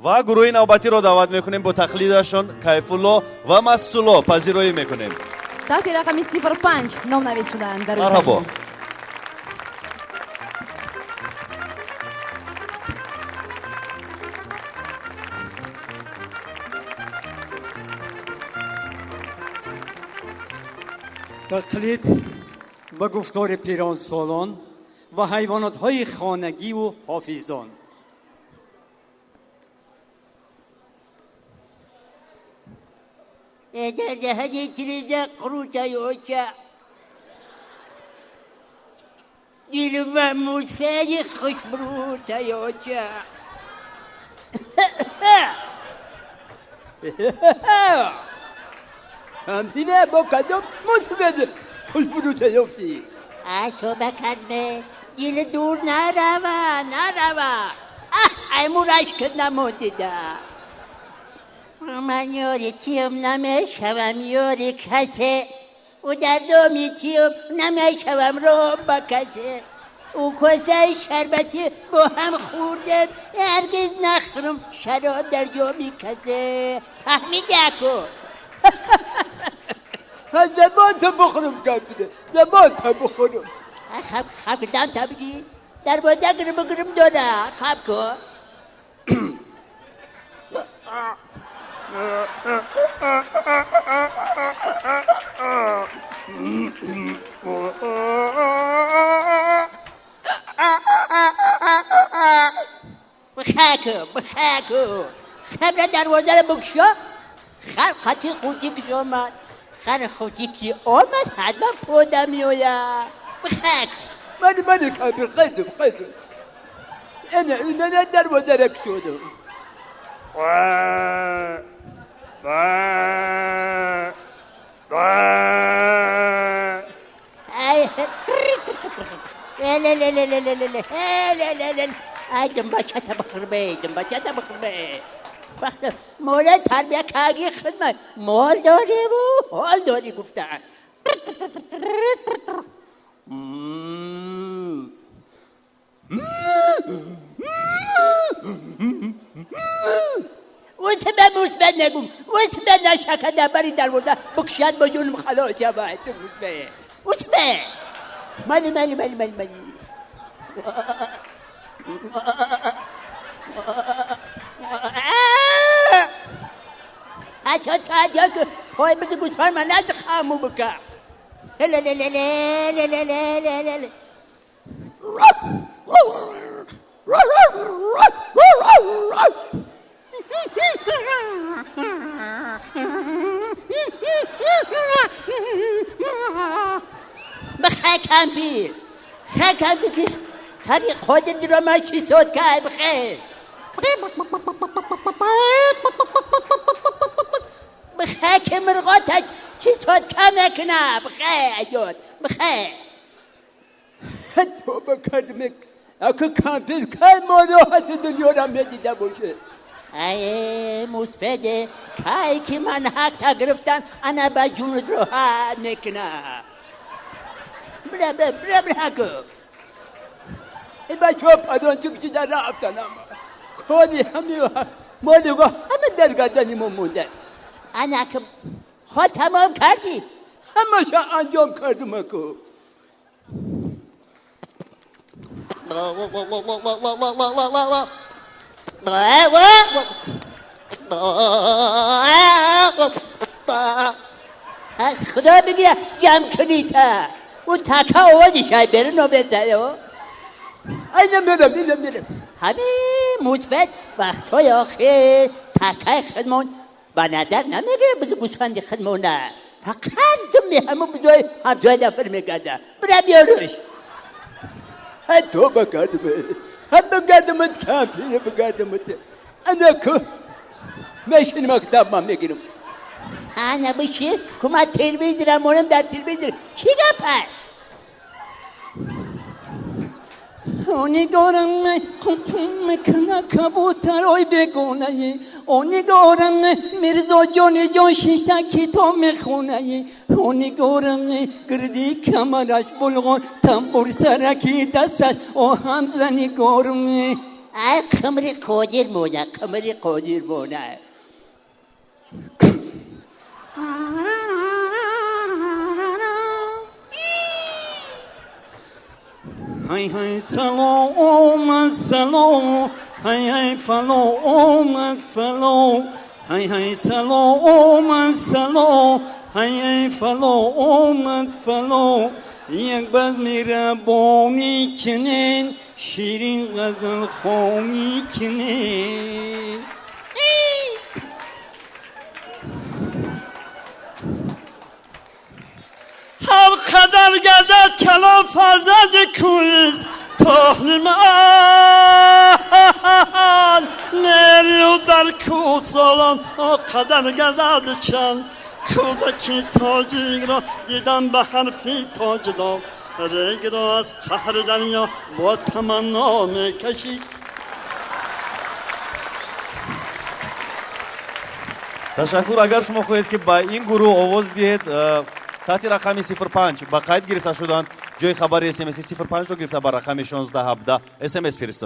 Ва гурӯҳи навбатиро даъват мекунем, бо тақлидашон Кайфулло ва Мастулло пазироӣ мекунем. Таҳти рақами 05 номнавис шудаанд дар Марҳабо. Тақлид ба гуфтори пиронсолон ва ҳайвонотҳои хонагиву ҳофизон. Кампине бо кадом мусфеди хушбурӯта ёфтӣ? Тоба кардме, дили дур нарава, нарава. Аймураш ки намодида. Ман ёри тиём намешавам, ёри касе. Ӯ дар доми тиём намешавам ром ба касе. Ӯ косаи шарбатӣ бо ҳам хӯрдем, ҳаргиз нахӯрам шароб дар ҷоми касе. Фаҳмиди ако? Забонта бихӯрам, кампине, забонта бихӯрам. Хаб дам та бигӣ, дарвоза гирм гирм дора, хаб ко. Бихаку, бихаку. Хабра дарвозаро бикушо, хар қати хутикш омад. Хар хутики омад, ҳатман пода меояд. Бихак. Мани, мани, кампир, хезум, хезум. Ана, ана дарвозаро кушодам. لا لا لا لا لا لا لا لا لا لا. ай دنبачата бихӯрбе, дунбачата бихӯрбе. Вақт мола тарбия карди, хидмат мол дореву ҳол дорӣ гуфтаанд. Усбе мусбе нагум, усбе нашака дар бари дарвоза бикушад, бо ҷунум халос шавад. Усбе, усбе, мали, мали, мали, мали, мали. Ачот кадёк пой бизи гӯсфанд ман наз хаму бика. ла ла ла ла ла ла ла ла ла. بخیر کمپیر، خیر کمپیر که سری خودت رو من چی صوت کرد. بخیر، بخیر که مرغاتش چی صوت کم نکنه. بخیر ایاد، بخیر. توبه کردم، اکه کمپیر کی ما راحت دنیا را میدیده باشه. ای موسفده کی که من حق تا گرفتن، انا با جونت راحت میکنم. بره بره بره بره کن. این بچه ها پدانچه کشیدن رفتن، اما کاری همه ما نگاه همه در گردنی ما مونده. انا که خود تمام کردی؟ همش انجام کردم اکو. خدا بگیره جمع کنی تا اون تکا آوازی شای بره نوبت. اینم میرم، اینم میرم. همین مثبت وقتهای آخر تکای خدمون به نظر نمیگیره بز گوسفند خدمونه، فقط دمی همون بزوی همزوی دفر میگرده. برا بیاروش. توبه کردم، هم بگردم کمپیر بگردم. انا که میشین مکتب من میگیرم. انا بشی که من تلویزیونم مونم در تلویزیون چی گپه؟ نگارم میکنه کبوترای بگونه، او نگارم میرزا جان جان شیشتا کتاب میخونه، او نگارم گردی کمرش بلغان تنبور سرکی دستش، او همزه نگارم. Ай қимри қодир мона, қимри қодир мона. Ҳай ҳай салом салом, ҳай ҳай фалом фалом, ҳай ҳай салом салом, ҳай ҳай фалом фалом. Як баз меҳрабонӣ кунен, ширин ғазалхонӣ кунен. Ҳар қадар гардад калом фарзанди кӯист, тоҳни ман мерию дар кӯҳсолон о қадар гардад чанд. Кӯдаки тоҷикро дидам ба ҳарфи тоҷдо, регро аз қаҳри дарё бо таманно мекашид. Ташаккур. Агар шумо хоҳед, ки ба ин гурӯҳ овоз диҳед, таҳти рақами 05 ба қайд гирифта шуданд. Ҷои хабари смс 05-ро гирифта, ба рақами 1617 смс фиристонед.